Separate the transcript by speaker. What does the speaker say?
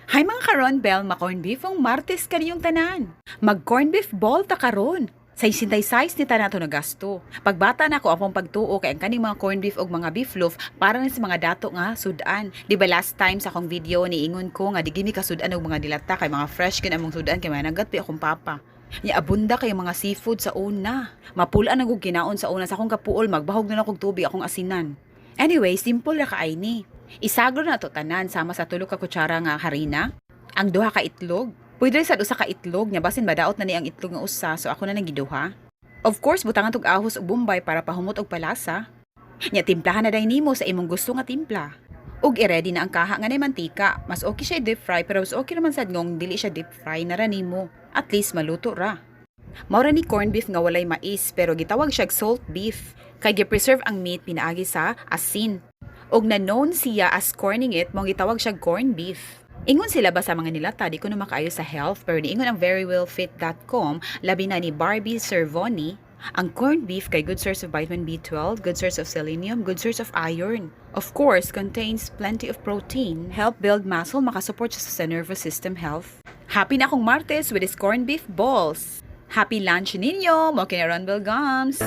Speaker 1: Hi, mga karon bell, ma-corn beef ang Martes kaniyong tanan. Mag corn beef ball ta karon. Sa 66 ni tanan to nagasto. Pagbata na ako, akong pagtuo kay ang kaning mga corn beef og mga beef loaf para na sa mga dato nga sudan. Di ba last time sa akong video niingon ko nga di gini kasudan og mga dilata kay mga fresh kin among sudan kay managat pi akong papa. Nya abunda kay mga seafood sa una. Mapulaan ang og kinaon sa una sa akong kapuol, magbahog na akong tubig akong asinan. Anyway, simple ra kaay ni. Isagro na to tanan sama sa 3 ka kutsara nga harina, ang 2 ka itlog. Pwede rin sa 1 ka itlog nya basin madaot na ni ang itlog nga usa, so ako na nang giduha. Of course, butangan tog ahos ug bombay para pahumot og palasa. Nya timplahan na day nimo sa imong gusto nga timpla. Ug i-ready na ang kaha nga nay mantika. Mas okay siya deep fry, pero mas okay naman sad ngong dili siya deep fry na ra nimo. At least maluto ra. Mao ra ni corned beef nga walay mais, pero gitawag siya salt beef kay gi-preserve ang meat pinaagi sa asin. Og na known siya as corning it, mao gitawag siya corned beef. Ingon sila ba sa mga nilata, di ko na makaayo sa health, pero niingon ang verywellfit.com, labi na ni Barbie Cervoni, ang corned beef kay good source of vitamin B12, good source of selenium, good source of iron. Of course, contains plenty of protein, help build muscle, makasupport siya sa nervous system health. Happy na akong Martes with this corned beef balls. Happy lunch ninyo! Mo kini Ronbel Gums!